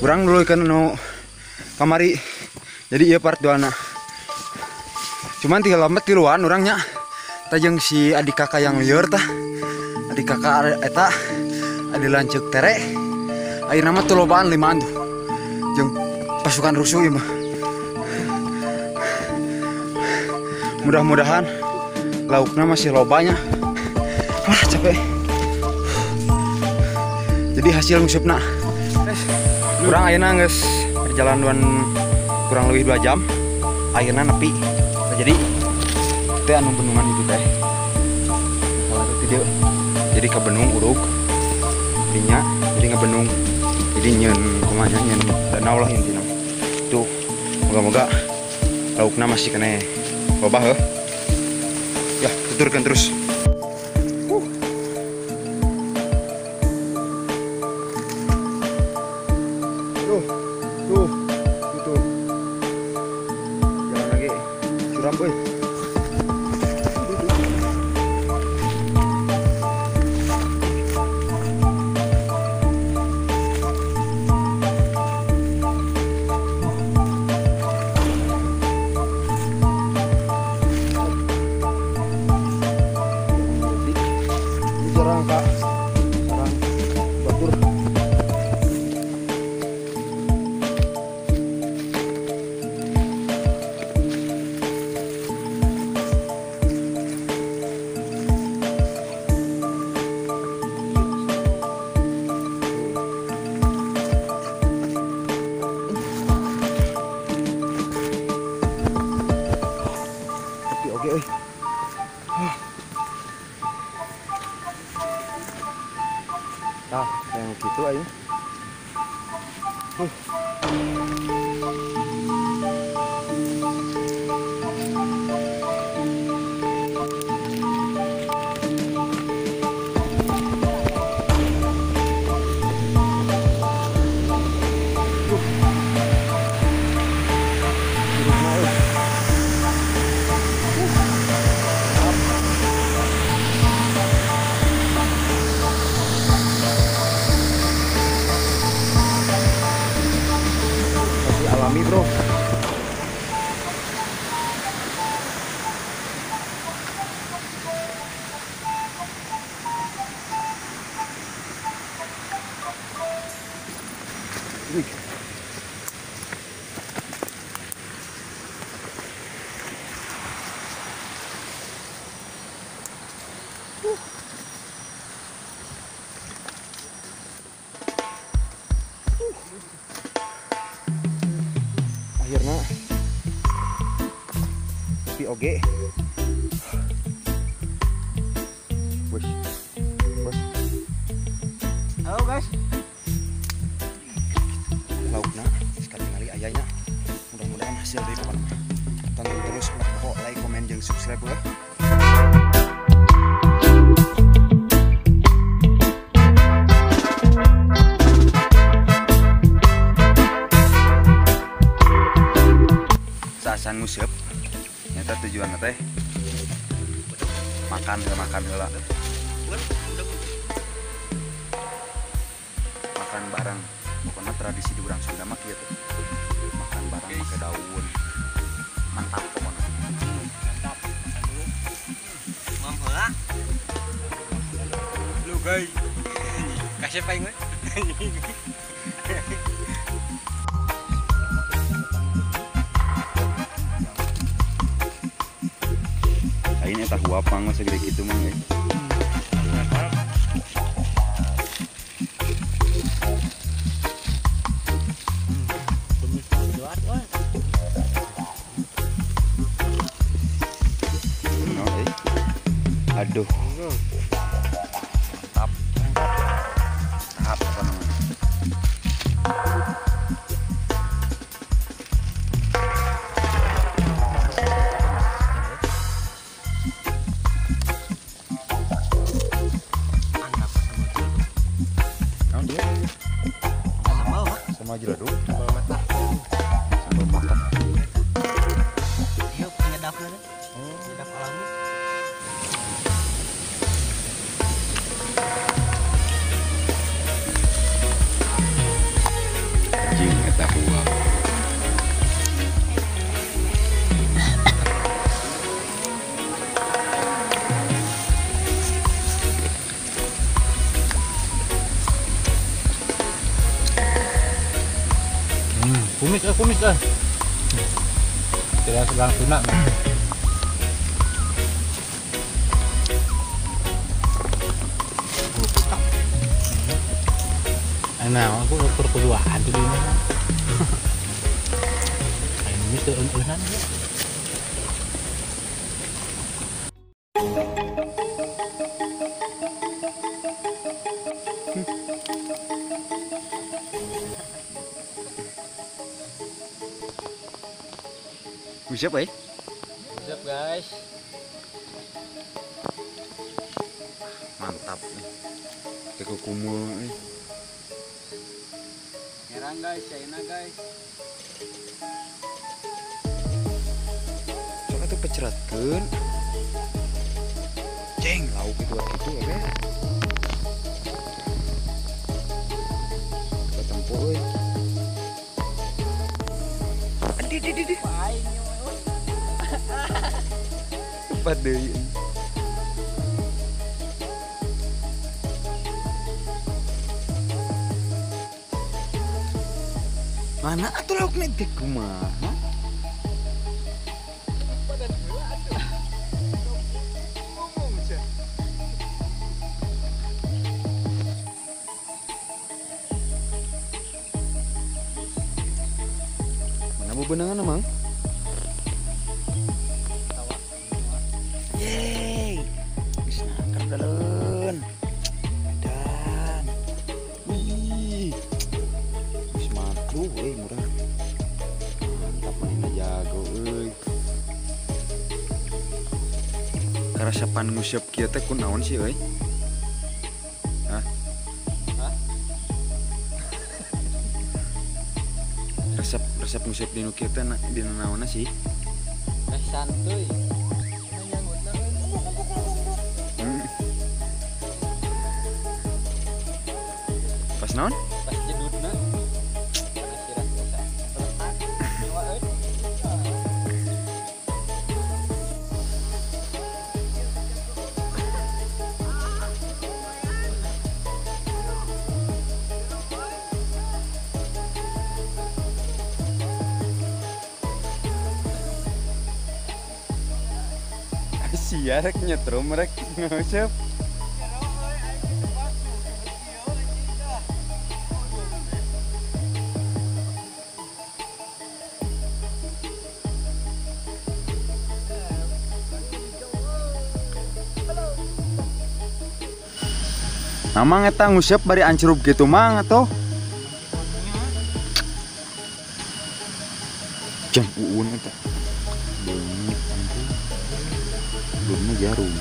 Urang dulu ikan nu kamari. Jadi ieu part 2 na. Cuman tinggal lambat tiluan urangnya. Tajeng si adik kakak yang lieur tah. Adik kakak eta adi lanceuk tere. Ayeuna mah tuh lobaan limaan tuh. Jeung pasukan rusuh ieu mah. Mudah-mudahan lauknya masih lobanya. Wah, capek. Jadi hasil ngusupna. Kurang ayeuna geus perjalanan kurang lebih 2 jam. Akhirnya nepi. Nah, jadi teh anu bendungan itu teh. Kalau itu dia jadi ke benung urug. Dinya jadi ngebenung. Jadi nyeun kumaha nyeun danau lah intina. Tuh, moga-moga laukna masih kene loba heuh. Ya, tuturkan terus. Tuh, tuh, tuh. Jalan lagi, curam boy. Jarang kak, jarang batur. Tapi oke, oi. Nah, yang gitu aja. Alami bro. Wih. Akhirnya tapi oke. Bos. Bos. Halo guys. Laukna sekali kali ayahnya. Mudah-mudahan hasil dari pokoknya. Tonton terus pokok like, komen, dan subscribe ya. Saacan nguseup nyata tujuan teh makan makan heula, makan bareng. Pokoknya tradisi di urang Sunda mah kieu teh, makan bareng pakai daun. Mantap pokoknya. Mantap. Mam heula. Lu guys. Kasih paing we. Ini eta huapang mah segede kitu mah euy. Aduh. Mantap. Tahap apa namanya? Sama jeladuk, sambal matah. Sambal matah. Iya, penyedapnya, penyedap alami. Papua. Kumis ah. Tidak sedang tuna. Nah, aku ukur keduaan tuh ini. Ini tuh un-unan. Siap, eh? Siap, guys. Mantap nih. Teko kumul nih. Herang guys, China guys. Sok atuh peceratkeun. Jeng, lauk itu gitu oke. Kita tempo euy. Adi di di di. Cepat deh. Mana atuh laukna teh kumaha? Mana bebenangan emang? Yeay, geus nangkep daleun. Dan wih, geus makruh euy murah. Mantap manehna jago euy. Karasepan nguseup kieu teh kunaon sih euy? Hah? Hah? Resep nguseup dinu kieu teh dina naonna sih? Teh santuy. Pas naon? Pas jedutna. Karena sirah biasa. Peletak. Nyawa euy. Sia rek nyetrum rek nguseup. Namang eta nguseup bari ancrub gitu mang atuh. Jam uun eta. Beungit ampun. Belumnya jarum.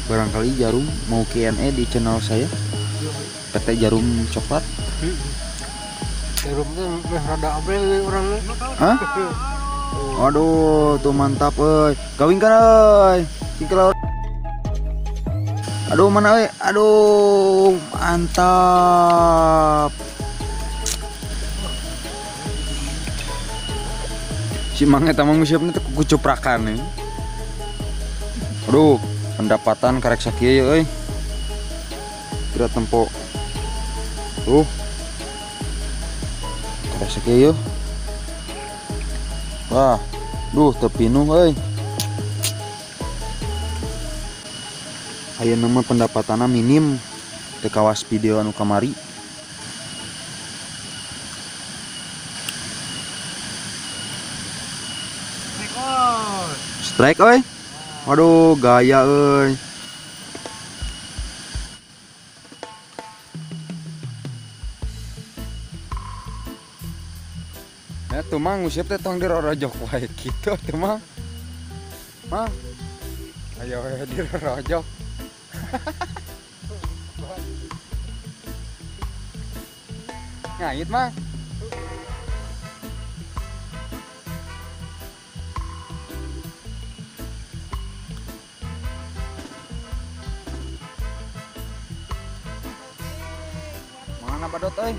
Barangkali jarum mau Q&A di channel saya. PT Jarum Coklat. Jarum teh meh rada abel urang. Hah? Aduh, tuh mantap euy. Gawingkeun euy. Cingkel. Aduh mana euy? Aduh, mantap. Si Mang eta mah nguseupna teh ku cuprakan euy. Aduh, pendapatan karek sakieu euy. Kira tempo. Tuh. Karek sakieu. Wah, duh teu pinuh euy. Ayeuna mah pendapatanna minim teu kawas video anu kamari. Strike euy. Waduh, gaya euy. Ya tuh mang nguseup teh tong dirorojok wae kitu tuh mang. Mang. Ayo we dirorojok. Ngait mang. Mana badot euy?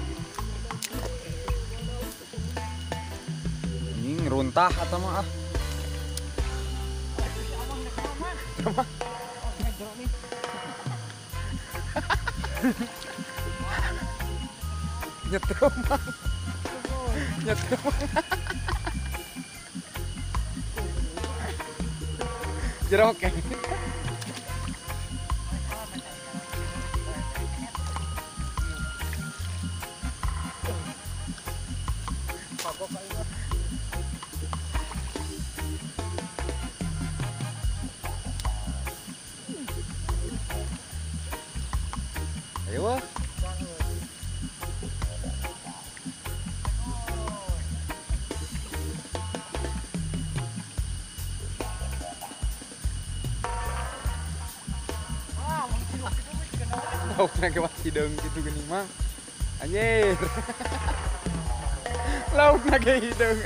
runtah atau mah ah. Nyetrum. Nyetrum. Jerok ya. Ayo wah. Laukna ge hideung kitu geuning mah. Anjir. Laukna ge hideung.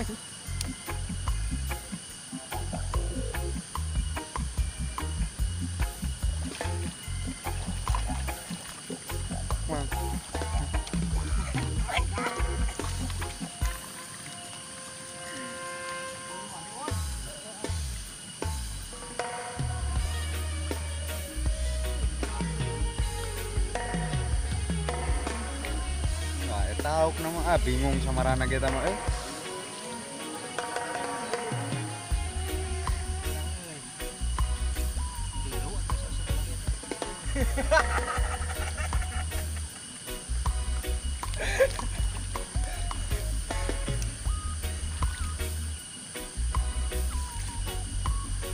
Tahu nama ah bingung sama rana kita mah eh.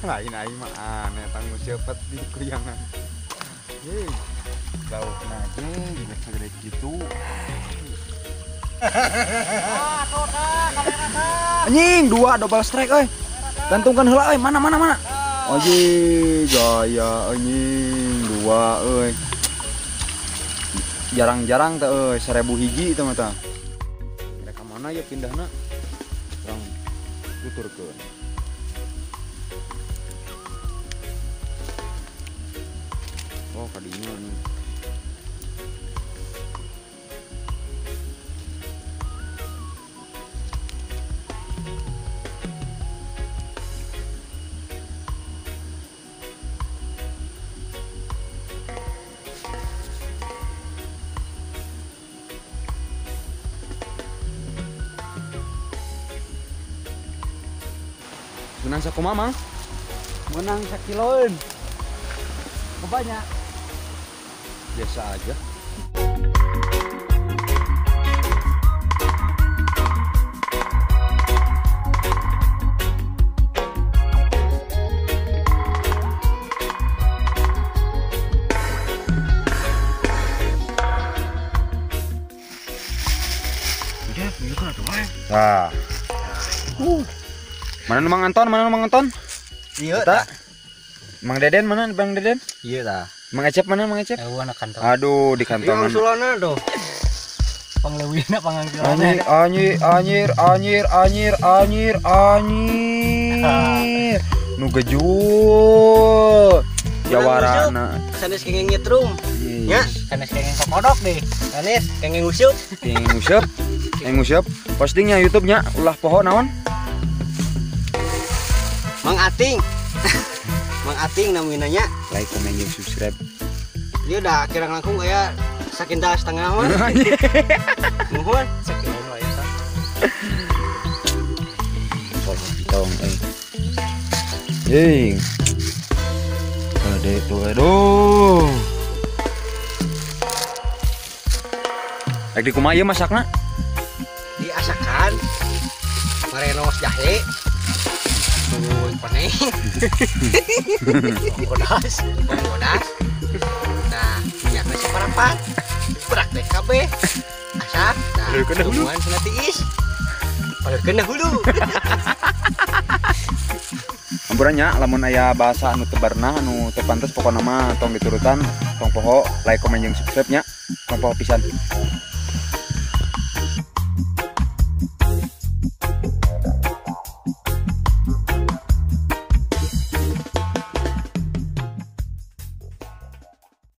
Lain aing mah aneh tanggung cepet di kuyangan. Yeay. Laukna ge gede segede gitu. Anjing, 2 double strike euy. Gantungkan heula euy, mana mana mana. Anjing, gaya anjing, 2 euy. Jarang-jarang teh euy, 1000 hiji teh mah tah. Mereka mana ya pindahna? Urang tuturkeun. Oh, kadinya nih. Menang sakumaha, Mang? Menang sakiloeun. Kebanyak. Biasa aja. Nah. Mana Mang Anton? Mana Mang Anton? Iya ta. Mang Deden mana Bang Deden? Iya ta. Mang Ecep mana Mang Ecep? Anak kantor. Aduh, di kantongan. Iya usulana tuh. Pangleuwihna pangangkilanna. Anjir, anjir, anjir, anjir, anjir, anjir. Nu gejul. Jawarana. Sanes kenging nyetrum. Nya, sanes kenging kokodok deh. Sanes kenging useup. Kenging useup. Kenging useup. Postingnya YouTube-nya ulah poho naon? Mang Ating. Mang Ating namanya. Like, comment, dan subscribe. Dia udah kirang langkung kayak sakintal setengah mah. Mohon sakintal lah ya. Tolong pitong euy. Yeay. Gede tuh aduh. Rek di kumaha ieu masakna? Diasakan. Marenos jahe. Tuluy paneh. Bodas, bodas. Nah, minyakna saparapat. Berak teh kabeh. Asak. Nah, tungguan cenah tiis. Paleurkeun hulu. Ampura nya lamun aya bahasa anu teu barnah anu teu pantes pokona mah tong diturutan, tong poho like, komen jeung subscribe nya. Tong poho pisan.